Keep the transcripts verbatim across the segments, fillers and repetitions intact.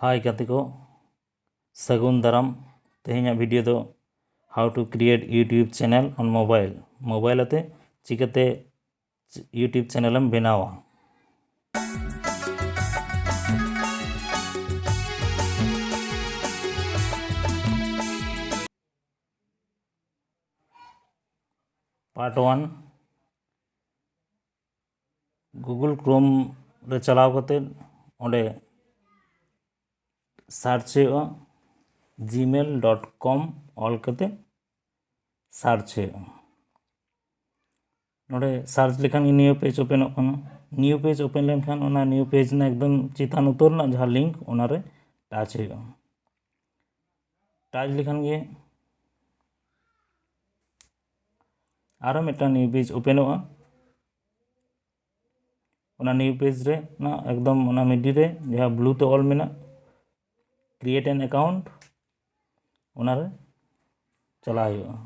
ᱦᱟᱭ ᱜᱟᱛᱮ ᱠᱚ, ᱥᱟᱹᱜᱩᱱ ᱫᱟᱨᱟᱢ᱾ ᱛᱮᱦᱮᱧᱟᱜ ᱵᱷᱤᱰᱤᱭᱳ ᱫᱚ How to create YouTube channel on mobile, mobile ᱟᱛᱮ ᱪᱤᱠᱟᱹᱛᱮ YouTube ᱪᱮᱱᱮᱞᱮᱢ ᱵᱮᱱᱟᱣᱟ᱾ ᱯᱟᱨᱴ ᱳᱣᱟᱱ, Google Chrome ᱨᱮ ᱪᱟᱞᱟᱣ ᱠᱟᱛᱮ ᱚᱸᱰᱮ ᱥᱟᱨᱪ ᱦᱩᱭᱩᱜᱼᱟ, gmail dot com ᱚᱞ ᱠᱟᱛᱮ ᱥᱟᱨᱪ ᱦᱩᱭᱩᱜᱼᱟ᱾ ᱱᱚᱰᱮ ᱥᱟᱨᱪ ᱞᱮᱠᱷᱟᱱ ᱜᱮ ᱱᱤᱭᱩ ᱯᱮᱡᱽ ᱳᱯᱮᱱᱚᱜ ᱠᱟᱱᱟ᱾ ᱱᱤᱭᱩ ᱯᱮᱡᱽ ᱳᱯᱮᱱ ᱞᱮᱱᱠᱷᱟᱱ ᱚᱱᱟ ᱱᱤᱭᱩ ᱯᱮᱡᱽ ᱨᱮᱱᱟᱜ ᱮᱠᱫᱚᱢ ᱪᱮᱛᱟᱱ ᱩᱛᱟᱹᱨ ᱨᱮᱱᱟᱜ ᱡᱟᱦᱟᱸ ᱞᱤᱝᱠ, ᱚᱱᱟᱨᱮ ᱴᱟᱪ ᱦᱩᱭᱩᱜᱼᱟ᱾ ᱴᱟᱪ ᱞᱮᱠᱷᱟᱱ ᱜᱮ ᱟᱨᱚ ᱢᱤᱫᱴᱟᱝ ᱱᱤᱭᱩ ᱯᱮᱡᱽ ᱳᱯᱮᱱᱚᱜᱼᱟ᱾ ᱚᱱᱟ ᱱᱤᱭᱩ ᱯᱮᱡᱽ ᱨᱮ ᱚᱱᱟ ᱮᱠᱫᱚᱢ ᱚᱱᱟ ᱢᱤᱰᱤ ᱨᱮ ᱡᱟᱦᱟᱸ ᱵᱞᱩ ᱛᱮ ᱚᱞ ᱢᱮᱱᱟᱜ create an account, ᱚᱱᱟᱨᱮ ᱪᱟᱞᱟᱣ ᱦᱩᱭᱩᱜᱼᱟ᱾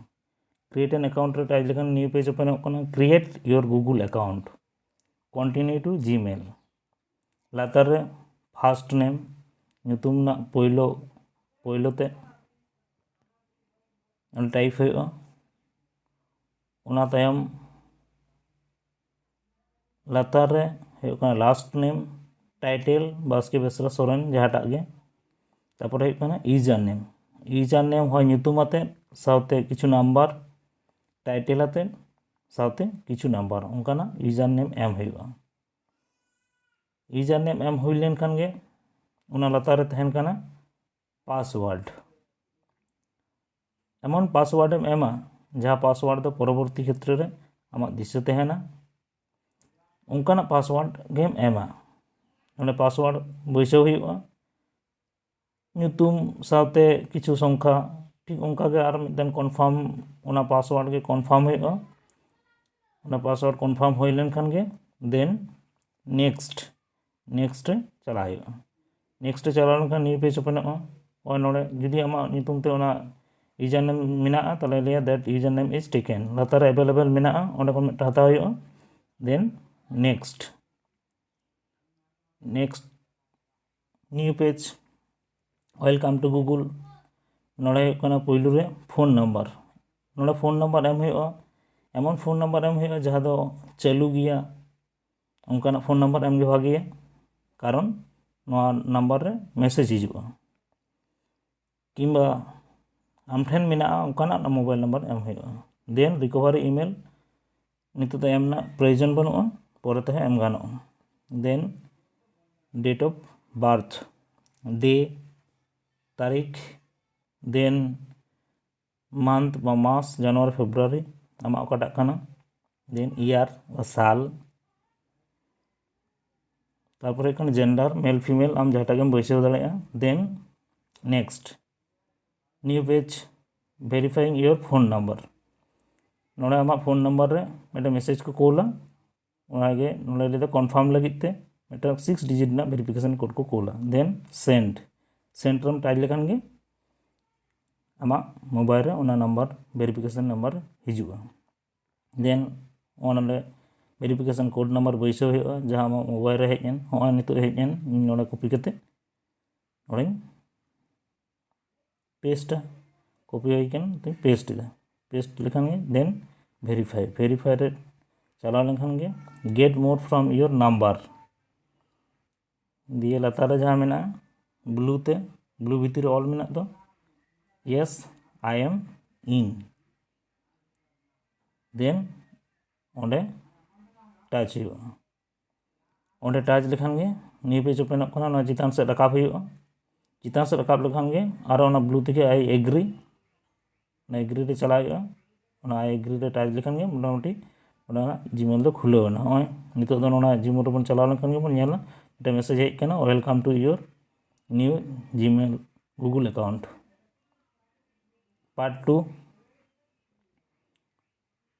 Create an account ᱨᱮ ᱴᱟᱪ ᱞᱮᱠᱷᱟᱱ ᱱᱤᱭᱩ ᱯᱮᱡᱽ ᱳᱯᱮᱱᱚᱜ ᱠᱟᱱᱟ, create your Google account, continue to Gmail᱾ ᱞᱟᱛᱟᱨ ᱨᱮ ᱯᱷᱟᱥᱴ ᱱᱮᱢ, ᱧᱩᱛᱩᱢ ᱨᱮᱱᱟᱜ ᱯᱳᱭᱞᱳ ᱯᱳᱭᱞᱳ ᱛᱮ ᱴᱟᱭᱤᱯ ᱦᱩᱭᱩᱜᱼᱟ᱾ ᱚᱱᱟ ᱛᱟᱭᱚᱢ ᱞᱟᱛᱟᱨ ᱨᱮ ᱦᱩᱭᱩᱜ ᱠᱟᱱᱟ ᱞᱟᱥᱴ ᱱᱮᱢ, ᱴᱟᱭᱴᱮᱞ ᱵᱟᱥᱠᱮ ᱵᱮᱥᱨᱟ ᱥᱚᱨᱮᱱ ᱡᱟᱦᱟᱸᱴᱟᱜ ᱜᱮ᱾ ᱛᱟᱨᱯᱚᱨᱮ ᱦᱩᱭᱩᱜ ᱠᱟᱱᱟ ᱤᱭᱩᱡᱟᱨ ᱱᱮᱢ᱾ ᱤᱭᱩᱡᱟᱨ ᱱᱮᱢ ᱦᱚᱸ ᱧᱩᱛᱩᱢ ᱟᱛᱮᱫ ᱥᱟᱶᱛᱮ ᱠᱤᱪᱷᱩ ᱱᱟᱢᱵᱟᱨ, ᱴᱟᱭᱴᱮᱞ ᱟᱛᱮᱫ ᱥᱟᱶᱛᱮ ᱠᱤᱪᱷᱩ ᱱᱟᱢᱵᱟᱨ, ᱚᱱᱠᱟᱱᱟᱜ ᱤᱭᱩᱡᱟᱨ ᱱᱮᱢ ᱮᱢ ᱦᱩᱭᱩᱜᱼᱟ᱾ ᱤᱭᱩᱡᱟᱨ ᱱᱮᱢ ᱮᱢ ᱦᱩᱭ ᱞᱮᱱᱠᱷᱟᱱ ᱜᱮ ᱚᱱᱟ ᱞᱟᱛᱟᱨ ᱨᱮ ᱛᱟᱦᱮᱱ ᱠᱟᱱᱟ ᱯᱟᱥᱣᱟᱨᱰ᱾ ᱮᱢᱚᱱ ᱯᱟᱥᱣᱟᱨᱰ ᱮᱢ ᱮᱢᱟ, ᱡᱟᱦᱟᱸ ᱯᱟᱥᱣᱟᱨᱰ ᱫᱚ ᱯᱚᱨᱚᱵᱚᱨᱛᱤ ᱠᱷᱮᱛᱨᱮ ᱨᱮ ᱟᱢᱟᱜ ᱫᱤᱥᱟᱹ ᱛᱟᱦᱮᱱᱟ, ᱚᱱᱠᱟᱱᱟᱜ ᱯᱟᱥᱣᱟᱨᱰ ᱜᱮᱢ ᱮᱢᱟ᱾ ᱚᱸᱰᱮ ᱯᱟᱥᱣᱟᱨᱰ ᱵᱟᱹᱭᱥᱟᱹᱣ ᱦᱩᱭᱩᱜᱼᱟ᱾ ᱧᱩᱛᱩᱢ ᱥᱟᱶᱛᱮ ᱠᱤᱪᱷᱩ ᱥᱚᱝᱠᱷᱟ, ᱴᱷᱤᱠ ᱚᱱᱠᱟ ᱜᱮ ᱟᱨ ᱢᱤᱫᱴᱮᱱ ᱠᱚᱱᱯᱷᱟᱨᱢ, ᱚᱱᱟ ᱯᱟᱥᱣᱟᱨᱰ ᱜᱮ ᱠᱚᱱᱯᱷᱟᱨᱢ ᱦᱩᱭᱩᱜᱼᱟ᱾ ᱚᱱᱟ ᱯᱟᱥᱣᱟᱨᱰ ᱠᱚᱱᱯᱷᱟᱨᱢ ᱦᱩᱭ ᱞᱮᱱᱠᱷᱟᱱ ᱜᱮ ᱫᱮᱱ ᱱᱮᱠᱥᱴ, ᱱᱮᱠᱥᱴ ᱨᱮ ᱪᱟᱞᱟᱜ ᱦᱩᱭᱩᱜᱼᱟ᱾ ᱱᱮᱠᱥᱴ ᱨᱮ ᱪᱟᱞᱟᱣ ᱞᱮᱱᱠᱷᱟᱱ ᱱᱤᱭᱩ ᱯᱮᱡᱽ ᱳᱯᱮᱱᱚᱜᱼᱟ᱾ ᱱᱚᱜᱼᱚᱭ ᱱᱚᱰᱮ ᱡᱩᱫᱤ ᱟᱢᱟᱜ ᱧᱩᱛᱩᱢ ᱛᱮ ᱚᱱᱟ ᱤᱭᱩᱡᱟᱨ ᱱᱮᱢ ᱢᱮᱱᱟᱜᱼᱟ, ᱛᱟᱦᱚᱞᱮ ᱞᱟᱹᱭᱟ that user name is taken, ᱞᱟᱛᱟᱨ ᱨᱮ ᱮᱵᱮᱞᱮᱵᱮᱞ ᱢᱮᱱᱟᱜᱼᱟ, ᱚᱸᱰᱮ ᱠᱷᱚᱱ ᱢᱤᱫᱴᱟᱝ ᱦᱟᱛᱟᱣ ᱦᱩᱭᱩᱜᱼᱟ᱾ ᱫᱮᱱ next, next New page Welcome to Google. ᱱᱚᱰᱮ ᱦᱩᱭᱩᱜ ᱠᱟᱱᱟ ᱯᱩᱭᱞᱩ ᱨᱮ ᱯᱷᱳᱱ ᱱᱟᱢᱵᱟᱨ᱾ ᱱᱚᱰᱮ ᱯᱷᱳᱱ ᱱᱟᱢᱵᱟᱨ ᱮᱢ ᱦᱩᱭᱩᱜᱼᱟ, ᱮᱢᱚᱱ ᱯᱷᱳᱱ ᱱᱟᱢᱵᱟᱨ ᱮᱢ ᱦᱩᱭᱩᱜᱼᱟ ᱡᱟᱦᱟᱸ ᱫᱚ ᱪᱟᱹᱞᱩ ᱜᱮᱭᱟ, ᱚᱱᱠᱟᱱᱟᱜ ᱯᱷᱳᱱ ᱱᱟᱢᱵᱟᱨ ᱮᱢ ᱜᱮ ᱵᱷᱟᱜᱮᱭᱟ, ᱠᱟᱨᱚᱱ ᱱᱚᱣᱟ ᱱᱟᱢᱵᱟᱨ ᱨᱮ ᱢᱮᱥᱮᱡᱽ ᱦᱤᱡᱩᱜᱼᱟ᱾ ᱠᱤᱝᱵᱟ ᱟᱢ ᱴᱷᱮᱱ ᱢᱮᱱᱟᱜᱼᱟ ᱚᱱᱠᱟᱱᱟᱜ ᱢᱳᱵᱟᱭᱤᱞ ᱱᱟᱢᱵᱟᱨ ᱮᱢ ᱦᱩᱭᱩᱜᱼᱟ᱾ Then recovery email, ᱱᱤᱛᱚᱜ ᱫᱚ ᱮᱢ ᱨᱮᱱᱟᱜ ᱯᱨᱚᱭᱳᱡᱚᱱ ᱵᱟᱹᱱᱩᱜᱼᱟ, ᱯᱚᱨᱮ ᱛᱮᱦᱚᱸ ᱮᱢ ᱜᱟᱱᱚᱜᱼᱟ᱾ Then date of birth, day, ᱛᱟᱹᱨᱤᱠᱷ, then month ᱵᱟ ᱢᱟᱥ, ᱡᱟᱱᱩᱣᱟᱨᱤ, ᱯᱷᱮᱵᱽᱨᱩᱣᱟᱨᱤ, ᱟᱢᱟᱜ ᱚᱠᱟᱴᱟᱜ ᱠᱟᱱᱟ, then year ᱵᱟ ᱥᱟᱞ, ᱛᱟᱨᱯᱚᱨᱮ ᱦᱩᱭᱩᱜ ᱠᱟᱱᱟ gender, male female, ᱟᱢ ᱡᱟᱦᱟᱸᱴᱟᱜ ᱜᱮᱢ ᱵᱟᱹᱭᱥᱟᱹᱣ ᱫᱟᱲᱮᱭᱟᱜᱼᱟ᱾ Then next, new page, verifying your phone number᱾ ᱱᱚᱰᱮ ᱟᱢᱟᱜ ᱯᱷᱳᱱ ᱱᱟᱢᱵᱟᱨ ᱨᱮ ᱢᱤᱫᱴᱮᱱ ᱢᱮᱥᱮᱡᱽ ᱠᱚ ᱠᱳᱞᱟ, ᱚᱱᱟᱜᱮ ᱱᱚᱰᱮ ᱞᱟᱹᱭᱫᱟ ᱠᱚᱱᱯᱷᱟᱨᱢ ᱞᱟᱹᱜᱤᱫ ᱛᱮ ᱢᱤᱫᱴᱟᱝ ᱥᱤᱠᱥ ᱰᱤᱡᱤᱴ ᱨᱮᱱᱟᱜ ᱵᱷᱮᱨᱤᱯᱷᱤᱠᱮᱥᱚᱱ ᱠᱳᱰ ᱠᱚ ᱠᱳᱞᱟ᱾ Then send, send ᱨᱮᱢ ᱴᱟᱪ ᱞᱮᱠᱷᱟᱱ ᱜᱮ ᱟᱢᱟᱜ ᱢᱳᱵᱟᱭᱤᱞ ᱨᱮ ᱚᱱᱟ ᱱᱟᱢᱵᱟᱨ, ᱵᱷᱮᱨᱤᱯᱷᱤᱠᱮᱥᱚᱱ ᱱᱟᱢᱵᱟᱨ ᱦᱤᱡᱩᱜᱼᱟ᱾ Then ᱚᱱᱟ ᱱᱚᱰᱮ ᱵᱷᱮᱨᱤᱯᱷᱤᱠᱮᱥᱚᱱ ᱠᱳᱰ ᱱᱟᱢᱵᱟᱨ ᱵᱟᱹᱭᱥᱟᱹᱣ ᱦᱩᱭᱩᱜᱼᱟ, ᱡᱟᱦᱟᱸ ᱟᱢᱟᱜ ᱢᱳᱵᱟᱭᱤᱞ ᱨᱮ ᱦᱮᱡ ᱮᱱ, ᱦᱚᱸᱜᱼᱚᱭ ᱱᱤᱛᱚᱜ ᱦᱮᱡ ᱮᱱ, ᱤᱧ ᱱᱚᱰᱮ ᱠᱚᱯᱤ ᱠᱟᱛᱮ ᱱᱚᱰᱮᱧ ᱯᱮᱥᱴᱟ, ᱠᱚᱯᱤ ᱦᱩᱭ ᱠᱟᱱ ᱛᱤᱧ ᱯᱮᱥᱴ ᱮᱫᱟ᱾ ᱯᱮᱥᱴ ᱞᱮᱠᱷᱟᱱ ᱜᱮ then verify, verify ᱨᱮ ᱪᱟᱞᱟᱣ ᱞᱮᱱᱠᱷᱟᱱ ᱜᱮ get more from your number, ᱫᱤᱭᱮ ᱞᱟᱛᱟᱨ ᱨᱮ ᱡᱟᱦᱟᱸ ᱢᱮᱱᱟᱜᱼᱟ ᱵᱞᱩ ᱛᱮ, ᱵᱞᱩ ᱵᱷᱤᱛᱤᱨ ᱨᱮ ᱚᱞ ᱢᱮᱱᱟᱜ ᱫᱚ, yes, I am in, then ᱚᱸᱰᱮ ᱴᱟᱪ ᱦᱩᱭᱩᱜᱼᱟ᱾ ᱚᱸᱰᱮ ᱴᱟᱪ ᱞᱮᱠᱷᱟᱱ ᱜᱮ ᱱᱤᱭᱩ ᱯᱮᱡᱽ ᱳᱯᱮᱱᱚᱜ ᱠᱟᱱᱟ, ᱱᱚᱣᱟ ᱪᱮᱛᱟᱱ ᱥᱮᱫ ᱨᱟᱠᱟᱵ ᱦᱩᱭᱩᱜᱼᱟ᱾ ᱪᱮᱛᱟᱱ ᱥᱮᱫ ᱨᱟᱠᱟᱵ ᱞᱮᱠᱷᱟᱱ ᱜᱮ ᱟᱨᱚ ᱚᱱᱟ ᱵᱞᱩ ᱛᱮᱜᱮ I agree, ᱚᱱᱟ agree ᱨᱮ ᱪᱟᱞᱟᱣ ᱦᱩᱭᱩᱜᱼᱟ᱾ ᱚᱱᱟ I agree ᱨᱮ ᱴᱟᱪ ᱞᱮᱠᱷᱟᱱ ᱜᱮ ᱢᱚᱴᱟᱢᱩᱴᱤ ᱚᱱᱟ ᱡᱤᱢᱮᱞ ᱫᱚ ᱠᱷᱩᱞᱟᱹᱣ ᱮᱱᱟ᱾ ᱱᱚᱜᱼᱚᱭ ᱱᱤᱛᱚᱜ ᱫᱚ ᱱᱚᱣᱟ ᱡᱤᱢᱮᱞ ᱨᱮᱵᱚᱱ ᱪᱟᱞᱟᱣ ᱞᱮᱱᱠᱷᱟᱱ ᱜᱮᱵᱚᱱ ᱧᱮᱞᱟ ᱢᱤᱫᱴᱮᱱ ᱢᱮᱥᱮᱡᱽ ᱦᱮᱡ ᱟᱠᱟᱱᱟ, "Welcome to your new Gmail Google account." Part two,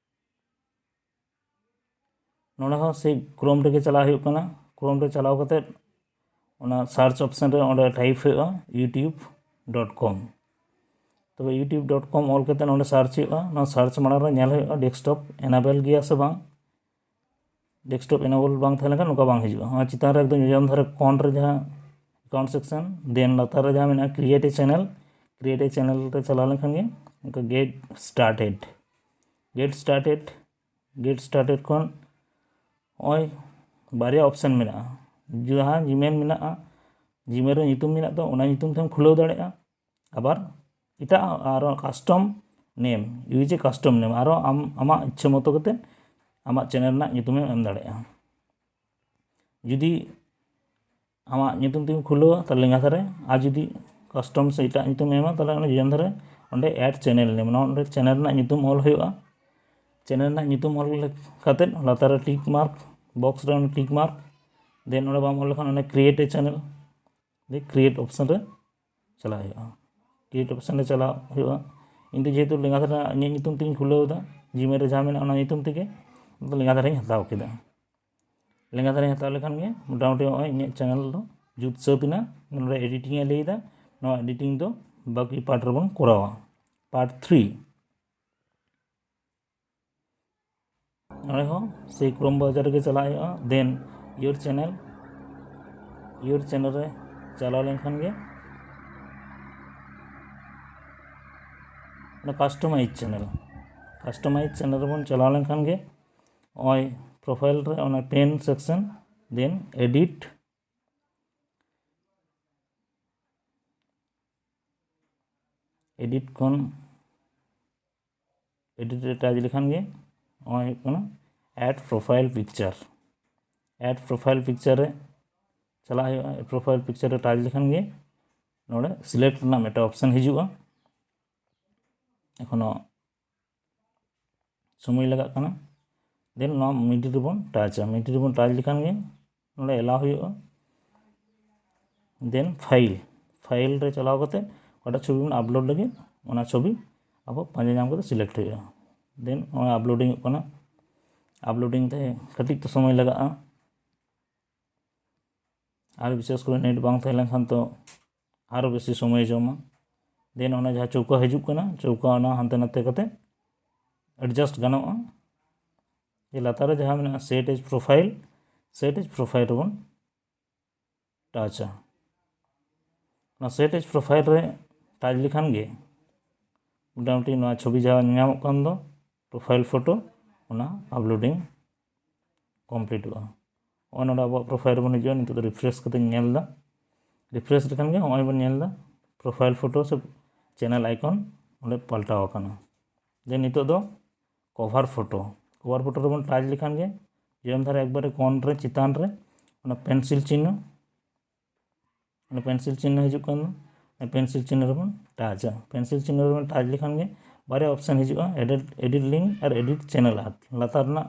ᱱᱚᱰᱮ ᱦᱚᱸ ᱥᱮᱭ ᱠᱨᱳᱢ ᱨᱮᱜᱮ ᱪᱟᱞᱟᱣ ᱦᱩᱭᱩᱜ ᱠᱟᱱᱟ᱾ ᱠᱨᱳᱢ ᱨᱮ ᱪᱟᱞᱟᱣ ᱠᱟᱛᱮ ᱚᱱᱟ ᱥᱟᱨᱪ ᱚᱯᱥᱮᱱ ᱨᱮ ᱚᱸᱰᱮ ᱴᱟᱭᱤᱯ ᱦᱩᱭᱩᱜᱼᱟ YouTube dot com᱾ ᱛᱚᱵᱮ YouTube dot com ᱚᱞ ᱠᱟᱛᱮ ᱱᱚᱰᱮ ᱥᱟᱨᱪ ᱦᱩᱭᱩᱜᱼᱟ᱾ ᱱᱚᱣᱟ ᱥᱟᱨᱪ ᱢᱟᱲᱟᱝ ᱨᱮ ᱧᱮᱞ ᱦᱩᱭᱩᱜᱼᱟ ᱰᱮᱥᱠᱴᱚᱯ ᱮᱱᱮᱵᱮᱞ ᱜᱮᱭᱟ ᱥᱮ ᱵᱟᱝ᱾ ᱰᱮᱥᱠᱴᱚᱯ ᱮᱱᱮᱵᱮᱞ ᱵᱟᱝ ᱛᱟᱦᱮᱸ ᱞᱮᱱᱠᱷᱟᱱ ᱱᱚᱝᱠᱟ ᱵᱟᱝ ᱦᱤᱡᱩᱜᱼᱟ᱾ ᱚᱱᱟ ᱪᱮᱛᱟᱱ ᱨᱮ ᱮᱠᱫᱚᱢ ᱡᱚᱡᱚᱢ ᱫᱷᱟᱨᱮ ᱠᱚᱱ ᱨᱮ ᱡᱟᱦᱟᱸ transaction, then ᱞᱟᱛᱟᱨ ᱨᱮ ᱡᱟᱦᱟᱸ ᱢᱮᱱᱟᱜᱼᱟ create a channel, create a channel ᱨᱮ ᱪᱟᱞᱟᱣ ᱞᱮᱱᱠᱷᱟᱱ ᱜᱮ ᱚᱱᱠᱟ get started, get started, get started ᱠᱷᱚᱱ ᱱᱚᱜᱼᱚᱭ ᱵᱟᱨᱭᱟ option ᱢᱮᱱᱟᱜᱼᱟ᱾ ᱡᱟᱦᱟᱸ Gmail ᱢᱮᱱᱟᱜᱼᱟ, Gmail ᱨᱮ ᱧᱩᱛᱩᱢ ᱢᱮᱱᱟᱜ ᱫᱚ, ᱚᱱᱟ ᱧᱩᱛᱩᱢ ᱛᱮᱢ ᱠᱷᱩᱞᱟᱹᱣ ᱫᱟᱲᱮᱭᱟᱜᱼᱟ᱾ ᱟᱵᱟᱨ ᱮᱴᱟᱜ ᱟᱨᱚ custom name, use a custom name, ᱟᱨᱚ ᱟᱢ ᱟᱢᱟᱜ ᱤᱪᱪᱷᱟᱹ ᱢᱚᱛᱚ ᱠᱟᱛᱮ ᱟᱢᱟᱜ channel ᱨᱮᱱᱟᱜ ᱧᱩᱛᱩᱢᱮᱢ ᱮᱢ ᱫᱟᱲᱮᱭᱟᱜᱼᱟ᱾ ᱡᱩᱫᱤ ᱟᱢᱟᱜ ᱧᱩᱛᱩᱢ ᱛᱮᱜᱮᱢ ᱠᱷᱩᱞᱟᱹᱣᱟ, ᱛᱟᱦᱚᱞᱮ ᱞᱮᱸᱜᱟ ᱫᱷᱟᱨᱮ, ᱟᱨ ᱡᱩᱫᱤ custom ᱥᱮ ᱮᱴᱟᱜ ᱧᱩᱛᱩᱢ ᱮᱢᱟ, ᱛᱟᱦᱚᱞᱮ ᱚᱸᱰᱮ ᱡᱚᱡᱚᱢ ᱫᱷᱟᱨᱮ ᱚᱸᱰᱮ add channel name, ᱱᱚᱣᱟ ᱚᱸᱰᱮ channel ᱨᱮᱱᱟᱜ ᱧᱩᱛᱩᱢ ᱚᱞ ᱦᱩᱭᱩᱜᱼᱟ᱾ Channel ᱨᱮᱱᱟᱜ ᱧᱩᱛᱩᱢ ᱚᱞ ᱠᱟᱛᱮᱫ ᱞᱟᱛᱟᱨ ᱨᱮ tick mark, box ᱨᱮ ᱚᱱᱟ tick mark, then ᱚᱸᱰᱮ ᱵᱟᱢ ᱚᱞ ᱞᱮᱠᱷᱟᱱ ᱚᱱᱮ create a channel, ᱫᱤᱭᱮ create option ᱨᱮ ᱪᱟᱞᱟᱜ ᱦᱩᱭᱩᱜᱼᱟ᱾ Create option ᱨᱮ ᱪᱟᱞᱟᱜ ᱦᱩᱭᱩᱜᱼᱟ᱾ ᱤᱧ ᱫᱚ ᱡᱮᱦᱮᱛᱩ ᱞᱮᱸᱜᱟ ᱫᱷᱟᱨᱮ ᱤᱧᱟᱹᱜ ᱧᱩᱛᱩᱢ ᱛᱮᱜᱮᱧ ᱠᱷᱩᱞᱟᱹᱣ ᱮᱫᱟ, Gmail ᱨᱮ ᱡᱟᱦᱟᱸ ᱢᱮᱱᱟᱜᱼᱟ ᱚᱱᱟ ᱧᱩᱛᱩᱢ ᱛᱮᱜᱮ, ᱤᱧ ᱫᱚ ᱞᱮᱸᱜᱟ ᱫᱷᱟᱨᱮᱧ ᱦᱟᱛᱟᱣ ᱠᱮᱫᱟ᱾ ᱞᱮᱸᱜᱟ ᱫᱷᱟᱨᱮᱧ ᱦᱟᱛᱟᱣ ᱞᱮᱠᱷᱟᱱ ᱜᱮ ᱢᱚᱴᱟᱢᱩᱴᱤ ᱱᱚᱜᱼᱚᱭ ᱤᱧᱟᱹᱜ channel ᱫᱚ ᱡᱩᱛ ᱥᱟᱹᱛ ᱮᱱᱟ᱾ ᱱᱚᱰᱮ editing ᱮ ᱞᱟᱹᱭ ᱮᱫᱟ, ᱱᱚᱣᱟ editing ᱫᱚ ᱵᱟᱹᱠᱤ part ᱨᱮᱵᱚᱱ ᱠᱚᱨᱟᱣᱟ, part three᱾ ᱱᱚᱰᱮ ᱦᱚᱸ ᱥᱮᱭ Chrome browser ᱨᱮᱜᱮ ᱪᱟᱞᱟᱜ ᱦᱩᱭᱩᱜᱼᱟ, then your channel, your channel ᱨᱮ ᱪᱟᱞᱟᱣ ᱞᱮᱱᱠᱷᱟᱱ ᱜᱮ ᱚᱱᱟ customize channel, customize channel ᱨᱮᱵᱚᱱ ᱪᱟᱞᱟᱣ ᱞᱮᱱᱠᱷᱟᱱ ᱜᱮ ᱱᱚᱜᱼᱚᱭ profile ᱨᱮ ᱚᱱᱟ pen section, then edit, edit ᱠᱷᱚᱱ edit ᱨᱮ touch ᱞᱮᱠᱷᱟᱱ ᱜᱮ ᱱᱚᱜᱼᱚᱭ ᱦᱩᱭᱩᱜ ᱠᱟᱱᱟ add profile picture᱾ Add profile picture ᱨᱮ ᱪᱟᱞᱟᱜ ᱦᱩᱭᱩᱜᱼᱟ᱾ Profile picture ᱨᱮ touch ᱞᱮᱠᱷᱟᱱ ᱜᱮ ᱱᱚᱰᱮ select ᱨᱮᱱᱟᱜ ᱢᱤᱫᱴᱟᱝ option ᱦᱤᱡᱩᱜᱼᱟ᱾ ᱮᱠᱷᱚᱱᱳ ᱥᱚᱢᱚᱭ ᱞᱟᱜᱟᱜ ᱠᱟᱱᱟ᱾ Then ᱱᱚᱣᱟ middle ᱨᱮᱵᱚᱱ touchᱟ᱾ Middle ᱨᱮᱵᱚᱱ touch ᱞᱮᱠᱷᱟᱱ ᱜᱮ ᱱᱚᱰᱮ allow ᱦᱩᱭᱩᱜᱼᱟ᱾ Then file, file ᱨᱮ ᱪᱟᱞᱟᱣ ᱠᱟᱛᱮ ᱚᱠᱟᱴᱟᱜ ᱪᱷᱚᱵᱤ ᱵᱚᱱ upload ᱞᱟᱹᱜᱤᱫ, ᱚᱱᱟ ᱪᱷᱚᱵᱤ ᱟᱵᱚ ᱯᱟᱸᱡᱟ ᱧᱟᱢ ᱠᱟᱛᱮ select ᱦᱩᱭᱩᱜᱼᱟ᱾ Then ᱱᱚᱜᱼᱚᱭ uploading ᱚᱜ ᱠᱟᱱᱟ᱾ Uploading ᱛᱮ ᱠᱟᱹᱴᱤᱡ ᱛᱚ ᱥᱚᱢᱚᱭ ᱞᱟᱜᱟᱜᱼᱟ, ᱟᱨ ᱵᱤᱥᱮᱥ ᱠᱚᱨᱮ net ᱵᱟᱝ ᱛᱟᱦᱮᱸ ᱞᱮᱱᱠᱷᱟᱱ ᱛᱚ ᱟᱨᱚ ᱵᱮᱥᱤ ᱥᱚᱢᱚᱭ ᱡᱚᱢᱟ᱾ Then ᱚᱱᱟ ᱡᱟᱦᱟᱸ ᱪᱳᱣᱠᱟ ᱦᱤᱡᱩᱜ ᱠᱟᱱᱟ, ᱪᱳᱣᱠᱟ ᱚᱱᱟ ᱦᱟᱱᱛᱮ ᱱᱟᱛᱮ ᱠᱟᱛᱮ adjust ᱜᱟᱱᱚᱜᱼᱟ᱾ ᱡᱮ ᱞᱟᱛᱟᱨ ᱨᱮ ᱡᱟᱦᱟᱸ ᱢᱮᱱᱟᱜᱼᱟ set as profile, set as profile ᱨᱮᱵᱚᱱ touchᱟ᱾ ᱱᱚᱣᱟ set as profile ᱨᱮ touch ᱞᱮᱠᱷᱟᱱ ᱜᱮ ᱢᱚᱴᱟᱢᱩᱴᱤ ᱱᱚᱣᱟ ᱪᱷᱚᱵᱤ ᱡᱟᱦᱟᱸ ᱧᱟᱢᱚᱜ ᱠᱟᱱ ᱫᱚ profile photo, ᱚᱱᱟ uploading completeᱚᱜᱼᱟ᱾ ᱱᱚᱜᱼᱚᱭ ᱱᱚᱰᱮ ᱟᱵᱚᱣᱟᱜ profile ᱨᱮᱵᱚᱱ ᱦᱤᱡᱩᱜᱼᱟ᱾ ᱱᱤᱛᱚᱜ ᱫᱚ refresh ᱠᱟᱛᱮᱧ ᱧᱮᱞ ᱮᱫᱟ᱾ Refresh ᱞᱮᱠᱷᱟᱱ ᱜᱮ ᱱᱚᱜᱼᱚᱭ ᱵᱚᱱ ᱧᱮᱞ ᱮᱫᱟ profile photo ᱥᱮ channel icon ᱚᱸᱰᱮ ᱯᱟᱞᱴᱟᱣ ᱟᱠᱟᱱᱟ᱾ ᱡᱮ ᱱᱤᱛᱚᱜ ᱫᱚ cover photo, cover photo ᱨᱮᱵᱚᱱ touch ᱞᱮᱠᱷᱟᱱ ᱜᱮ ᱡᱚᱭᱚᱱ ᱫᱷᱟᱨᱮ ᱮᱠᱵᱟᱨᱮ ᱠᱚᱱ ᱨᱮ ᱪᱮᱛᱟᱱ ᱨᱮ ᱚᱱᱟ pencil ᱪᱤᱱᱦᱟᱹ, ᱚᱱᱟ pencil ᱪᱤᱱᱦᱟᱹ ᱦᱤᱡᱩᱜ ᱠᱟᱱ ᱫᱚ, pencil ᱪᱤᱱᱦᱟᱹ ᱨᱮᱵᱚᱱ touchᱟ᱾ Pencil ᱪᱤᱱᱦᱟᱹ ᱨᱮᱵᱚᱱ touch ᱞᱮᱠᱷᱟᱱ ᱜᱮ ᱵᱟᱨᱭᱟ option ᱦᱤᱡᱩᱜᱼᱟ, edit, edit link ᱟᱨ edit channel art᱾ ᱞᱟᱛᱟᱨ ᱨᱮᱱᱟᱜ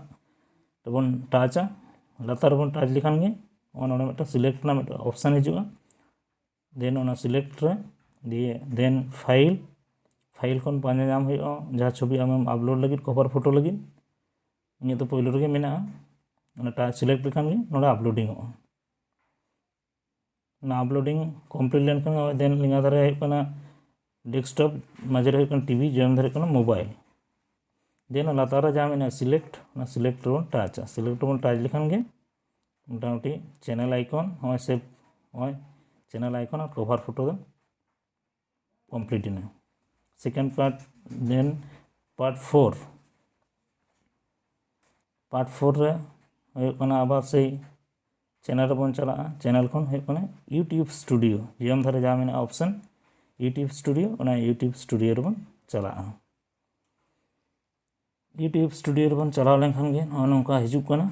ᱨᱮᱵᱚᱱ touchᱟ, ᱞᱟᱛᱟᱨ ᱨᱮᱵᱚᱱ touch ᱞᱮᱠᱷᱟᱱ ᱜᱮ ᱱᱚᱜᱼᱚ ᱱᱚᱰᱮ ᱢᱤᱫᱴᱟᱝ select ᱨᱮᱱᱟᱜ ᱢᱤᱫᱴᱟᱝ option ᱦᱤᱡᱩᱜᱼᱟ᱾ Then ᱚᱱᱟ select ᱨᱮ ᱫᱤᱭᱮ then file, file ᱠᱷᱚᱱ ᱯᱟᱸᱡᱟ ᱧᱟᱢ ᱦᱩᱭᱩᱜᱼᱟ ᱡᱟᱦᱟᱸ ᱪᱷᱚᱵᱤ ᱟᱢᱮᱢ upload ᱞᱟᱹᱜᱤᱫ, cover photo ᱞᱟᱹᱜᱤᱫ᱾ ᱤᱧᱟᱹᱜ ᱫᱚ ᱯᱳᱭᱞᱳ ᱨᱮᱜᱮ ᱢᱮᱱᱟᱜᱼᱟ, ᱚᱱᱟᱴᱟᱜ select ᱞᱮᱠᱷᱟᱱ ᱜᱮ ᱱᱚᱰᱮ uploadingᱚᱜᱼᱟ᱾ ᱚᱱᱟ uploading complete ᱞᱮᱱᱠᱷᱟᱱ ᱜᱮ then ᱞᱮᱸᱜᱟ ᱫᱷᱟᱨᱮ ᱦᱩᱭᱩᱜ ᱠᱟᱱᱟ desktop, ᱢᱟᱡᱷᱮ ᱨᱮ ᱦᱩᱭᱩᱜ ᱠᱟᱱᱟ TV, ᱡᱚᱭᱚᱱ ᱫᱷᱟᱨᱮ ᱦᱩᱭᱩᱜ ᱠᱟᱱᱟ mobile᱾ Then ᱞᱟᱛᱟᱨ ᱨᱮ ᱡᱟᱦᱟᱸ ᱢᱮᱱᱟᱜᱼᱟ select, ᱚᱱᱟ select ᱨᱮᱵᱚᱱ touchᱟ᱾ Select ᱨᱮᱵᱚᱱ touch ᱞᱮᱠᱷᱟᱱ ᱜᱮ ᱢᱚᱴᱟᱢᱩᱴᱤ channel icon, ᱱᱚᱜᱼᱚᱭ save, ᱱᱚᱜᱼᱚᱭ channel icon ᱟᱨ cover photo ᱫᱚ complete ᱮᱱᱟ᱾ Second part, then part four, part four ᱨᱮ ᱦᱩᱭᱩᱜ ᱠᱟᱱᱟ ᱟᱵᱟᱨ ᱥᱮᱭ channel ᱨᱮᱵᱚᱱ ᱪᱟᱞᱟᱜᱼᱟ᱾ Channel ᱠᱷᱚᱱ ᱦᱩᱭᱩᱜ ᱠᱟᱱᱟ YouTube Studio, ᱡᱚᱭᱚᱱ ᱫᱷᱟᱨᱮ ᱡᱟᱦᱟᱸ ᱢᱮᱱᱟᱜᱼᱟ option YouTube Studio, ᱚᱱᱟ YouTube Studio ᱨᱮᱵᱚᱱ ᱪᱟᱞᱟᱜᱼᱟ᱾ YouTube Studio ᱨᱮᱵᱚᱱ ᱪᱟᱞᱟᱣ ᱞᱮᱱᱠᱷᱟᱱ ᱜᱮ ᱱᱚᱜᱼᱚ ᱱᱚᱝᱠᱟ ᱦᱤᱡᱩᱜ ᱠᱟᱱᱟ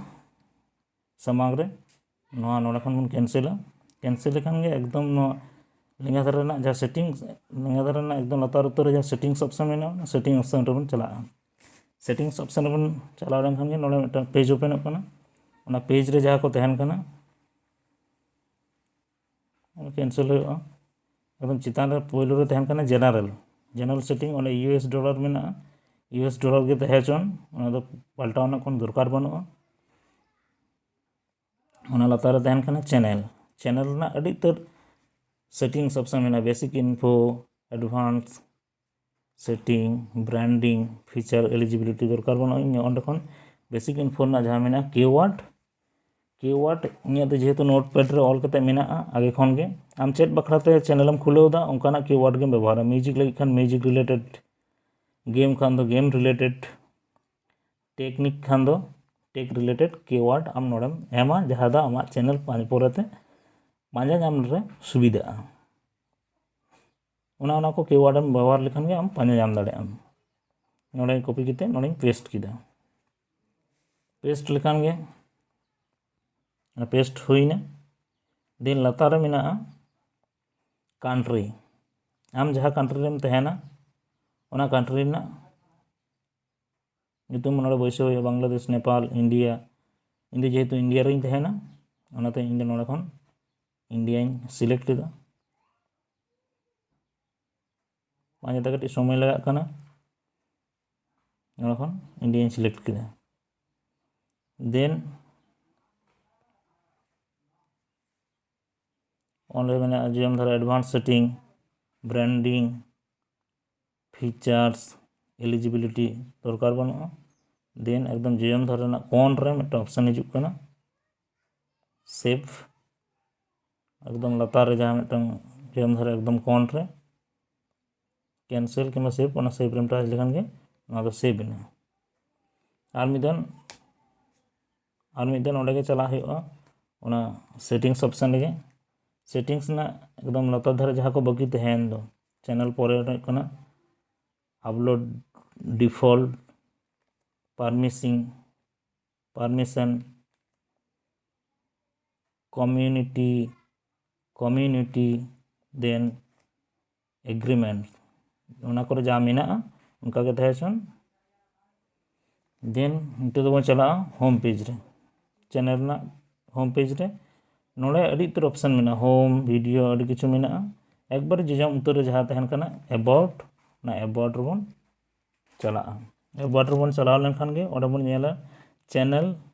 ᱥᱟᱢᱟᱝ ᱨᱮ᱾ ᱱᱚᱣᱟ ᱱᱚᱰᱮ ᱠᱷᱚᱱ ᱵᱚᱱ cancelᱟ᱾ Cancel ᱞᱮᱠᱷᱟᱱ ᱜᱮ ᱮᱠᱫᱚᱢ ᱱᱚᱣᱟ ᱞᱮᱸᱜᱟ ᱫᱷᱟᱨᱮ ᱨᱮᱱᱟᱜ ᱡᱟᱦᱟᱸ settings, ᱞᱮᱸᱜᱟ ᱫᱷᱟᱨᱮ ᱨᱮᱱᱟᱜ ᱮᱠᱫᱚᱢ ᱞᱟᱛᱟᱨ ᱩᱛᱟᱹᱨ ᱨᱮ ᱡᱟᱦᱟᱸ settings option ᱢᱮᱱᱟᱜᱼᱟ, ᱚᱱᱟ settings option ᱨᱮᱵᱚᱱ ᱪᱟᱞᱟᱜᱼᱟ᱾ Settings option ᱨᱮᱵᱚᱱ ᱪᱟᱞᱟᱣ ᱞᱮᱱᱠᱷᱟᱱ ᱜᱮ ᱱᱚᱰᱮ ᱢᱤᱫᱴᱟᱝ page openᱚᱜ ᱠᱟᱱᱟ᱾ ᱚᱱᱟ page ᱨᱮ ᱡᱟᱦᱟᱸ ᱠᱚ ᱛᱟᱦᱮᱱ ᱠᱟᱱᱟ, cancel ᱦᱩᱭᱩᱜᱼᱟ᱾ ᱮᱠᱫᱚᱢ ᱪᱮᱛᱟᱱ ᱨᱮ ᱯᱳᱭᱞᱳ ᱨᱮ ᱛᱟᱦᱮᱱ ᱠᱟᱱᱟ general, general setting, ᱚᱸᱰᱮ US dollar ᱢᱮᱱᱟᱜᱼᱟ, US dollar ᱜᱮ ᱛᱟᱦᱮᱸ ᱦᱚᱪᱚᱱ, ᱚᱱᱟ ᱫᱚ ᱯᱟᱞᱴᱟᱣ ᱨᱮᱱᱟᱜ ᱠᱳᱱᱳ ᱫᱚᱨᱠᱟᱨ ᱵᱟᱹᱱᱩᱜᱼᱟ᱾ ᱚᱱᱟ ᱞᱟᱛᱟᱨ ᱨᱮ ᱛᱟᱦᱮᱱ ᱠᱟᱱᱟ channel᱾ Channel ᱨᱮᱱᱟᱜ ᱟᱹᱰᱤ ᱩᱛᱟᱹᱨ settings option ᱢᱮᱱᱟᱜᱼᱟ, basic info, advance setting, branding, feature, eligibility ᱫᱚᱨᱠᱟᱨ ᱵᱟᱹᱱᱩᱜᱼᱟ᱾ ᱤᱧ ᱚᱸᱰᱮ ᱠᱷᱚᱱ basic info ᱨᱮᱱᱟᱜ ᱡᱟᱦᱟᱸ ᱢᱮᱱᱟᱜᱼᱟ keyword, ᱠᱤᱣᱟᱨᱰ ᱤᱧᱟᱹᱜ ᱫᱚ ᱡᱮᱦᱮᱛᱩ ᱱᱳᱴᱯᱮᱰ ᱨᱮ ᱚᱞ ᱠᱟᱛᱮ ᱢᱮᱱᱟᱜᱼᱟ ᱟᱜᱮ ᱠᱷᱚᱱ ᱜᱮ, ᱟᱢ ᱪᱮᱫ ᱵᱟᱠᱷᱨᱟ ᱛᱮ ᱪᱮᱱᱮᱞ ᱮᱢ ᱠᱷᱩᱞᱟᱹᱣ ᱮᱫᱟ ᱚᱱᱠᱟᱱᱟᱜ ᱠᱤᱣᱟᱨᱰ ᱜᱮᱢ ᱵᱮᱵᱚᱦᱟᱨᱟ᱾ ᱢᱤᱣᱡᱤᱠ ᱞᱟᱹᱜᱤᱫ ᱠᱷᱟᱱ ᱢᱤᱣᱡᱤᱠ ᱨᱤᱞᱮᱴᱮᱰ, ᱜᱮᱢ ᱠᱷᱟᱱ ᱫᱚ ᱜᱮᱢ ᱨᱤᱞᱮᱴᱮᱰ, ᱴᱮᱠᱱᱤᱠ ᱠᱷᱟᱱ ᱫᱚ ᱴᱮᱠ ᱨᱤᱞᱮᱴᱮᱰ ᱠᱤᱣᱟᱨᱰ ᱟᱢ ᱱᱚᱰᱮᱢ ᱮᱢᱟ, ᱡᱟᱦᱟᱸ ᱫᱚ ᱟᱢᱟᱜ ᱪᱮᱱᱮᱞ ᱯᱚᱨᱮᱛᱮ ᱯᱟᱸᱡᱟ ᱧᱟᱢ ᱨᱮ ᱥᱩᱵᱤᱫᱷᱟᱜᱼᱟ᱾ ᱚᱱᱟ ᱚᱱᱟ ᱠᱚ ᱠᱤᱣᱟᱨᱰ ᱮᱢ ᱵᱮᱵᱚᱦᱟᱨ ᱞᱮᱠᱷᱟᱱ ᱜᱮ ᱟᱢ ᱯᱟᱸᱡᱟ ᱧᱟᱢ ᱫᱟᱲᱮᱭᱟᱜ ᱟᱢ᱾ ᱱᱚᱰᱮ ᱠᱚᱯᱤ ᱠᱟᱛᱮ ᱱᱚᱰᱮᱧ ᱯᱮᱥᱴ ᱠᱮᱫᱟ᱾ ᱯᱮᱥᱴ ᱞᱮᱠᱷᱟᱱ ᱜᱮ ᱯᱮᱥᱴ ᱦᱩᱭᱱᱟ᱾ ᱫᱮᱱ ᱞᱟᱛᱟᱨ ᱨᱮ ᱢᱮᱱᱟᱜᱼᱟ ᱠᱟᱱᱴᱨᱤ᱾ ᱟᱢ ᱡᱟᱦᱟᱸ ᱠᱟᱱᱴᱨᱤ ᱨᱮᱢ ᱛᱟᱦᱮᱱᱟ, ᱚᱱᱟ ᱠᱟᱱᱴᱨᱤ ᱨᱮᱱᱟᱜ ᱧᱩᱛᱩᱢ ᱱᱚᱰᱮ ᱵᱟᱹᱭᱥᱟᱹᱣ ᱦᱩᱭᱩᱜᱼᱟ, ᱵᱟᱝᱞᱟᱫᱮᱥ, ᱱᱮᱯᱟᱞ, ᱤᱱᱰᱤᱭᱟ᱾ ᱤᱧ ᱫᱚ ᱡᱮᱦᱮᱛᱩ ᱤᱱᱰᱤᱭᱟ ᱨᱮᱧ ᱛᱟᱦᱮᱱᱟ, ᱚᱱᱟᱛᱮ ᱤᱧ ᱫᱚ ᱱᱚᱰᱮ ᱠᱷᱚᱱ ᱤᱱᱰᱤᱭᱟᱧ ᱥᱤᱞᱮᱠᱴ ᱮᱫᱟ᱾ ᱯᱟᱸᱡᱟᱛᱮ ᱠᱟᱹᱴᱤᱡ ᱥᱚᱢᱚᱭ ᱞᱟᱜᱟᱜ ᱠᱟᱱᱟ᱾ ᱱᱚᱰᱮ ᱠᱷᱚᱱ ᱤᱱᱰᱤᱭᱟᱧ ᱥᱤᱞᱮᱠᱴ ᱠᱮᱫᱟ᱾ ᱫᱮᱱ ᱚᱸᱰᱮ ᱢᱮᱱᱟᱜᱼᱟ ᱡᱚᱭᱚᱱ ᱫᱷᱟᱨᱟ advanced setting, branding, features, eligibility ᱫᱚᱨᱠᱟᱨ ᱵᱟᱹᱱᱩᱜᱼᱟ᱾ ᱫᱮᱱ ᱮᱠᱫᱚᱢ ᱡᱚᱭᱚᱱ ᱫᱷᱟᱨᱟ ᱨᱮᱱᱟᱜ ᱠᱚᱨᱱ ᱨᱮ ᱢᱤᱫᱴᱟᱝ ᱚᱯᱥᱮᱱ ᱦᱤᱡᱩᱜ ᱠᱟᱱᱟ, ᱥᱮᱵᱷ᱾ ᱮᱠᱫᱚᱢ ᱞᱟᱛᱟᱨ ᱨᱮ ᱡᱟᱦᱟᱸ ᱢᱤᱫᱴᱟᱝ ᱡᱚᱭᱚᱱ ᱫᱷᱟᱨᱟ ᱮᱠᱫᱚᱢ ᱠᱚᱨᱱ ᱨᱮ ᱠᱮᱱᱥᱮᱞ ᱠᱤᱝᱵᱟ ᱥᱮᱵᱷ, ᱚᱱᱟ ᱥᱮᱵᱷ ᱨᱮᱢ ᱴᱟᱪ ᱞᱮᱠᱷᱟᱱ ᱜᱮ ᱱᱚᱣᱟ ᱫᱚ ᱥᱮᱵᱷ ᱮᱱᱟ᱾ ᱟᱨ ᱢᱤᱫ ᱫᱷᱟᱣ ᱟᱨ ᱢᱤᱫ ᱫᱷᱟᱣ ᱚᱸᱰᱮ ᱜᱮ ᱪᱟᱞᱟᱜ ᱦᱩᱭᱩᱜᱼᱟ, ᱚᱱᱟ ᱥᱮᱴᱤᱝᱥ ᱚᱯᱥᱮᱱ ᱨᱮᱜᱮ᱾ ᱥᱮᱴᱤᱝᱥ ᱨᱮᱱᱟᱜ ᱮᱠᱫᱚᱢ ᱞᱟᱛᱟᱨ ᱫᱷᱟᱨᱮ ᱡᱟᱦᱟᱸ ᱠᱚ ᱵᱟᱹᱠᱤ ᱛᱟᱦᱮᱸᱭᱮᱱ ᱫᱚ, ᱪᱮᱱᱮᱞ ᱯᱚᱨᱮ ᱨᱮ ᱦᱩᱭᱩᱜ ᱠᱟᱱᱟ upload default, permission permission, community community then agreement, ᱚᱱᱟ ᱠᱚᱨᱮ ᱡᱟ ᱢᱮᱱᱟᱜᱼᱟ ᱚᱱᱠᱟ ᱜᱮ ᱛᱟᱦᱮᱸ ᱦᱚᱪᱚᱱ᱾ ᱫᱮᱱ ᱱᱤᱛᱚᱜ ᱫᱚᱵᱚᱱ ᱪᱟᱞᱟᱜᱼᱟ ᱦᱳᱢ ᱯᱮᱡᱽ ᱨᱮ, ᱪᱮᱱᱮᱞ ᱨᱮᱱᱟᱜ ᱦᱳᱢ ᱯᱮᱡᱽ ᱨᱮ᱾ ᱱᱚᱰᱮ ᱟᱹᱰᱤ ᱩᱛᱟᱹᱨ ᱚᱯᱥᱮᱱ ᱢᱮᱱᱟᱜᱼᱟ, ᱦᱳᱢ, ᱵᱷᱤᱰᱤᱭᱳ, ᱟᱹᱰᱤ ᱠᱤᱪᱷᱩ ᱢᱮᱱᱟᱜᱼᱟ᱾ ᱮᱠᱵᱟᱨᱮ ᱡᱚᱡᱚᱢ ᱩᱛᱟᱹᱨ ᱨᱮ ᱡᱟᱦᱟᱸ ᱛᱟᱦᱮᱱ ᱠᱟᱱᱟ ᱮᱵᱟᱣᱩᱴ, ᱚᱱᱟ ᱮᱵᱟᱣᱩᱴ ᱨᱮᱵᱚᱱ ᱪᱟᱞᱟᱜᱼᱟ᱾ ᱮᱵᱟᱣᱩᱴ ᱨᱮᱵᱚᱱ ᱪᱟᱞᱟᱣ ᱞᱮᱱᱠᱷᱟᱱ ᱜᱮ ᱚᱸᱰᱮ ᱵᱚᱱ ᱧᱮᱞᱟ ᱪᱮᱱᱮᱞ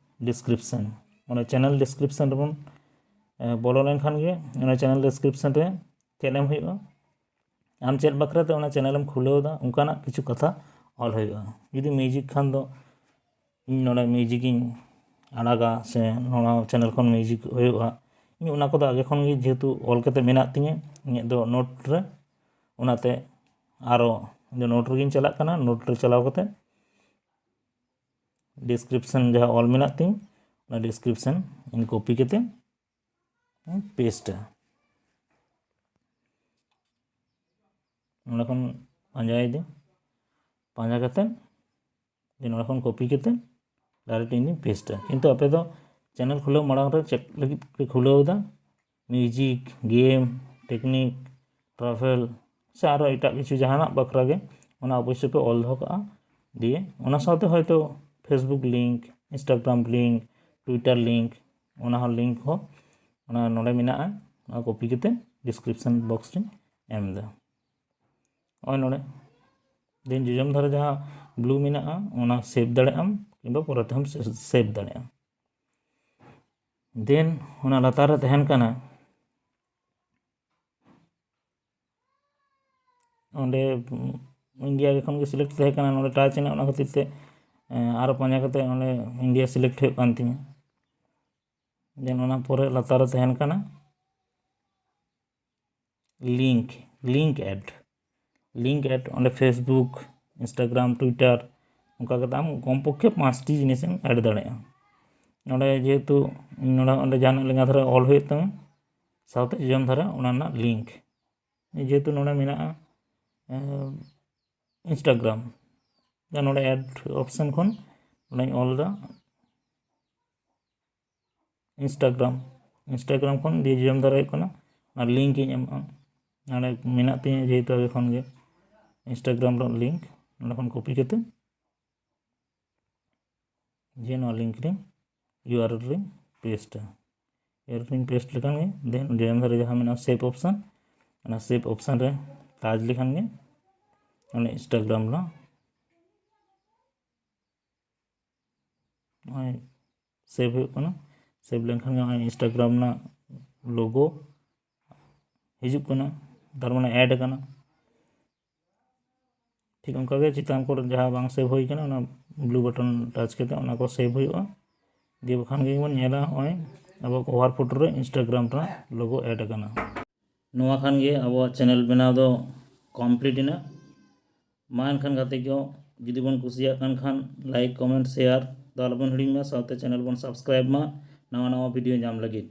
ᱰᱤᱥᱠᱨᱤᱯᱥᱚᱱ᱾ ᱚᱱᱟ ᱪᱮᱱᱮᱞ ᱰᱤᱥᱠᱨᱤᱯᱥᱚᱱ ᱨᱮᱵᱚᱱ ᱵᱚᱞᱚ ᱞᱮᱱᱠᱷᱟᱱ ᱜᱮ ᱚᱱᱟ ᱪᱮᱱᱮᱞ ᱰᱤᱥᱠᱨᱤᱯᱥᱚᱱ ᱨᱮ ᱪᱮᱫ ᱮᱢ ᱦᱩᱭᱩᱜᱼᱟ, ᱟᱢ ᱪᱮᱫ ᱵᱟᱠᱷᱨᱟ ᱛᱮ ᱚᱱᱟ ᱪᱮᱱᱮᱞ ᱮᱢ ᱠᱷᱩᱞᱟᱹᱣ ᱮᱫᱟ, ᱚᱱᱠᱟᱱᱟᱜ ᱠᱤᱪᱷᱩ ᱠᱟᱛᱷᱟ ᱚᱞ ᱦᱩᱭᱩᱜᱼᱟ᱾ ᱡᱩᱫᱤ ᱢᱤᱣᱡᱤᱠ ᱠᱷᱟᱱ ᱫᱚ ᱤᱧ ᱱᱚᱰᱮ ᱢᱤᱣᱡᱤᱠ ᱤᱧ ᱟᱲᱟᱜᱟ ᱥᱮ ᱱᱚᱣᱟ ᱪᱮᱱᱮᱞ ᱠᱷᱚᱱ ᱢᱤᱣᱡᱤᱠ ᱦᱩᱭᱩᱜᱼᱟ, ᱤᱧ ᱚᱱᱟ ᱠᱚᱫᱚ ᱟᱜᱮ ᱠᱷᱚᱱ ᱜᱮ ᱡᱮᱦᱮᱛᱩ ᱚᱞ ᱠᱟᱛᱮ ᱢᱮᱱᱟᱜ ᱛᱤᱧᱟᱹ ᱤᱧᱟᱹᱜ ᱫᱚ ᱱᱳᱴ ᱨᱮ, ᱚᱱᱟᱛᱮ ᱟᱨᱚ ᱤᱧ ᱫᱚ ᱱᱳᱴ ᱨᱮᱜᱤᱧ ᱪᱟᱞᱟᱜ ᱠᱟᱱᱟ᱾ ᱱᱳᱴ ᱨᱮ ᱪᱟᱞᱟᱣ ᱠᱟᱛᱮ ᱰᱤᱥᱠᱨᱤᱯᱥᱚᱱ ᱡᱟᱦᱟᱸ ᱚᱞ ᱢᱮᱱᱟᱜ ᱛᱤᱧ, ᱚᱱᱟ ᱰᱤᱥᱠᱨᱤᱯᱥᱚᱱ ᱤᱧ ᱠᱚᱯᱤ ᱠᱟᱛᱮ ᱯᱮᱥᱴᱟ᱾ ᱱᱚᱸᱰᱮ ᱠᱷᱚᱱ ᱯᱟᱸᱡᱟᱭᱮᱫᱟᱹᱧ, ᱯᱟᱸᱡᱟ ᱠᱟᱛᱮ ᱡᱮ ᱱᱚᱸᱰᱮ ᱠᱷᱚᱱ ᱠᱚᱯᱤ ᱠᱟᱛᱮ ᱰᱟᱭᱨᱮᱠᱴ ᱤᱧ ᱯᱮᱥᱴᱟ᱾ ᱠᱤᱱᱛᱩ ᱟᱯᱮ ᱫᱚ ᱪᱮᱱᱮᱞ ᱠᱷᱩᱞᱟᱹᱣ ᱢᱟᱲᱟᱝ ᱨᱮ ᱪᱮᱫ ᱞᱟᱹᱜᱤᱫ ᱯᱮ ᱠᱷᱩᱞᱟᱹᱣ ᱮᱫᱟ? ᱢᱤᱣᱡᱤᱠ, ᱜᱮᱢ, ᱴᱮᱠᱱᱤᱠ, ᱴᱨᱟᱵᱷᱮᱞ ᱥᱮ ᱟᱨᱚ ᱮᱴᱟᱜ ᱠᱤᱪᱷᱩ ᱡᱟᱦᱟᱱᱟᱜ ᱵᱟᱠᱷᱨᱟ ᱜᱮ, ᱚᱱᱟ ᱚᱵᱚᱥᱥᱳᱭ ᱯᱮ ᱚᱞ ᱫᱚᱦᱚ ᱠᱟᱜᱼᱟ᱾ ᱫᱤᱭᱮ ᱚᱱᱟ ᱥᱟᱶᱛᱮ ᱦᱚᱭᱛᱳ Facebook link, Instagram link, Twitter link, ᱚᱱᱟ ᱦᱚᱸ ᱞᱤᱝᱠ ᱦᱚᱸ ᱚᱱᱟ ᱱᱚᱰᱮ ᱢᱮᱱᱟᱜᱼᱟ, ᱚᱱᱟ ᱠᱚᱯᱤ ᱠᱟᱛᱮ ᱰᱤᱥᱠᱨᱤᱯᱥᱚᱱ ᱵᱚᱠᱥ ᱨᱤᱧ ᱮᱢ ᱮᱫᱟ᱾ ᱱᱚᱜᱼᱚᱭ ᱱᱚᱰᱮ ᱫᱮᱱ ᱡᱚᱡᱚᱢ ᱫᱷᱟᱨᱮ ᱡᱟᱦᱟᱸ ᱵᱞᱩ ᱢᱮᱱᱟᱜᱼᱟ, ᱚᱱᱟ ᱥᱮᱵᱷ ᱫᱟᱲᱮᱭᱟᱜ ᱟᱢ ᱠᱤᱝᱵᱟ ᱯᱚᱨᱮ ᱛᱮᱦᱚᱸᱢ ᱥᱮᱵᱷ ᱫᱟᱲᱮᱭᱟᱜᱼᱟ᱾ ᱫᱮᱱ ᱚᱱᱟ ᱞᱟᱛᱟᱨ ᱨᱮ ᱛᱟᱦᱮᱱ ᱠᱟᱱᱟ, ᱚᱸᱰᱮ ᱤᱱᱰᱤᱭᱟ ᱠᱷᱚᱱ ᱜᱮ ᱥᱤᱞᱮᱠᱴ ᱛᱟᱦᱮᱸ ᱠᱟᱱᱟ, ᱱᱚᱰᱮ ᱴᱟᱪ ᱮᱱᱟ, ᱚᱱᱟ ᱠᱷᱟᱹᱛᱤᱨ ᱛᱮ ᱟᱨᱚ ᱯᱟᱸᱡᱟ ᱠᱟᱛᱮ ᱚᱸᱰᱮ ᱤᱱᱰᱤᱭᱟ ᱥᱤᱞᱮᱠᱴ ᱦᱩᱭᱩᱜ ᱠᱟᱱ ᱛᱤᱧᱟᱹ᱾ ᱫᱮᱱ ᱚᱱᱟ ᱯᱚᱨᱮ ᱞᱟᱛᱟᱨ ᱨᱮ ᱛᱟᱦᱮᱱ ᱠᱟᱱᱟ link, link add, link add. ᱚᱸᱰᱮ Facebook, Instagram, Twitter, ᱚᱱᱠᱟ ᱠᱟᱛᱮ ᱟᱢ ᱠᱚᱢ ᱯᱚᱠᱠᱷᱮ ᱯᱟᱸᱪᱴᱤ ᱡᱤᱱᱤᱥᱮᱢ ᱮᱰ ᱫᱟᱲᱮᱭᱟᱜᱼᱟ᱾ ᱱᱚᱰᱮ ᱡᱮᱦᱮᱛᱩ ᱱᱚᱰᱮ ᱚᱸᱰᱮ ᱡᱟᱦᱟᱱᱟᱜ ᱞᱮᱸᱜᱟ ᱫᱷᱟᱨᱮ ᱚᱞ ᱦᱩᱭᱩᱜ ᱛᱟᱢᱟ, ᱥᱟᱶᱛᱮ ᱡᱚᱡᱚᱢ ᱫᱷᱟᱨᱮ ᱚᱱᱟ ᱨᱮᱱᱟᱜ ᱞᱤᱝᱠ᱾ ᱡᱮᱦᱮᱛᱩ ᱱᱚᱰᱮ ᱢᱮᱱᱟᱜᱼᱟ Instagram, ᱱᱚᱰᱮ ᱮᱰ ᱚᱯᱥᱮᱱ ᱠᱷᱚᱱ ᱱᱚᱰᱮᱧ ᱚᱞ ᱮᱫᱟ Instagram᱾ Instagram ᱠᱷᱚᱱ ᱫᱤᱭᱮ ᱡᱚᱡᱚᱢ ᱫᱷᱟᱨᱮ ᱦᱩᱭᱩᱜ ᱠᱟᱱᱟ ᱚᱱᱟ ᱞᱤᱝᱠ ᱤᱧ ᱮᱢᱚᱜᱼᱟ᱾ ᱱᱚᱰᱮ ᱢᱮᱱᱟᱜ ᱛᱤᱧᱟᱹ ᱡᱮᱦᱮᱛᱩ ᱟᱜᱮ ᱠᱷᱚᱱ ᱜᱮ Instagram ᱨᱮᱱᱟᱜ ᱞᱤᱝᱠ, ᱱᱚᱰᱮ ᱠᱷᱚᱱ ᱠᱚᱯᱤ ᱠᱟᱛᱮ ᱡᱮ ᱱᱚᱣᱟ ᱞᱤᱝᱠ ᱨᱮ ᱤᱭᱩ ᱟᱨ ᱮᱞ ᱨᱮᱧ ᱯᱮᱥᱴᱟ᱾ ᱤᱭᱩ ᱟᱨ ᱮᱞ ᱨᱮᱧ ᱯᱮᱥᱴ ᱞᱮᱠᱷᱟᱱ ᱜᱮ ᱫᱮᱱ ᱡᱚᱡᱚᱢ ᱫᱷᱟᱨᱮ ᱡᱟᱦᱟᱸ ᱢᱮᱱᱟᱜᱼᱟ ᱥᱮᱵᱷ ᱚᱯᱥᱟᱱ, ᱚᱱᱟ ᱥᱮᱵᱷ ᱚᱯᱥᱟᱱ ᱨᱮ ᱴᱟᱪ ᱞᱮᱠᱷᱟᱱ ᱜᱮ ᱚᱱᱟ Instagram ᱨᱮᱱᱟᱜ ᱱᱚᱜᱼᱚᱭ ᱥᱮᱵᱷ ᱦᱩᱭᱩᱜ ᱠᱟᱱᱟ᱾ ᱥᱮᱵᱷ ᱞᱮᱱᱠᱷᱟᱱ ᱜᱮ ᱱᱚᱜᱼᱚᱭ Instagram ᱨᱮᱱᱟᱜ ᱞᱳᱜᱳ ᱦᱤᱡᱩᱜ ᱠᱟᱱᱟ, ᱛᱟᱨ ᱢᱟᱱᱮ ᱮᱰ ᱠᱟᱱᱟ᱾ ᱴᱷᱤᱠ ᱚᱱᱠᱟᱜᱮ ᱪᱮᱛᱟᱱ ᱠᱚᱨᱮ ᱡᱟᱦᱟᱸ ᱵᱟᱝ ᱥᱮᱵᱷ ᱦᱩᱭ ᱠᱟᱱᱟ, ᱚᱱᱟ ᱵᱞᱩ ᱵᱟᱴᱚᱱ ᱴᱟᱪ ᱠᱟᱛᱮ ᱚᱱᱟ ᱠᱚ ᱥᱮᱵᱷ ᱦᱩᱭᱩᱜᱼᱟ᱾ ᱫᱤᱭᱮ ᱵᱟᱠᱷᱟᱱ ᱜᱮᱵᱚᱱ ᱧᱮᱞᱟ ᱱᱚᱜᱼᱚᱭ ᱟᱵᱚ ᱠᱚᱵᱷᱟᱨ ᱯᱷᱳᱴᱳ ᱨᱮ ᱤᱱᱥᱴᱟᱜᱨᱟᱢ ᱨᱮᱱᱟᱜ ᱞᱳᱜᱳ ᱮᱰ ᱟᱠᱟᱱᱟ᱾ ᱱᱚᱣᱟ ᱠᱷᱟᱱ ᱜᱮ ᱟᱵᱚᱣᱟᱜ ᱪᱮᱱᱮᱞ ᱵᱮᱱᱟᱣ ᱫᱚ ᱠᱚᱢᱯᱞᱤᱴ ᱮᱱᱟ᱾ ᱢᱟ ᱮᱱᱠᱷᱟᱱ ᱜᱟᱛᱮ ᱠᱚ, ᱡᱩᱫᱤ ᱵᱚᱱ ᱠᱩᱥᱤᱭᱟᱜ ᱠᱟᱱ ᱠᱷᱟᱱ ᱞᱟᱭᱤᱠ, ᱠᱚᱢᱮᱱᱴ, ᱥᱮᱭᱟᱨ ᱫᱚ ᱟᱞᱚᱵᱚᱱ ᱦᱤᱲᱤᱧ ᱢᱟ, ᱥᱟᱶᱛᱮ ᱪᱮᱱᱮᱞ ᱵᱚᱱ ᱥᱟᱵᱥᱠᱨᱟᱭᱤᱵ ᱢᱟ ᱱᱟᱣᱟ ᱱᱟᱣᱟ ᱵᱷᱤᱰᱤᱭᱳ ᱧᱟᱢ ᱞᱟᱹᱜᱤᱫ᱾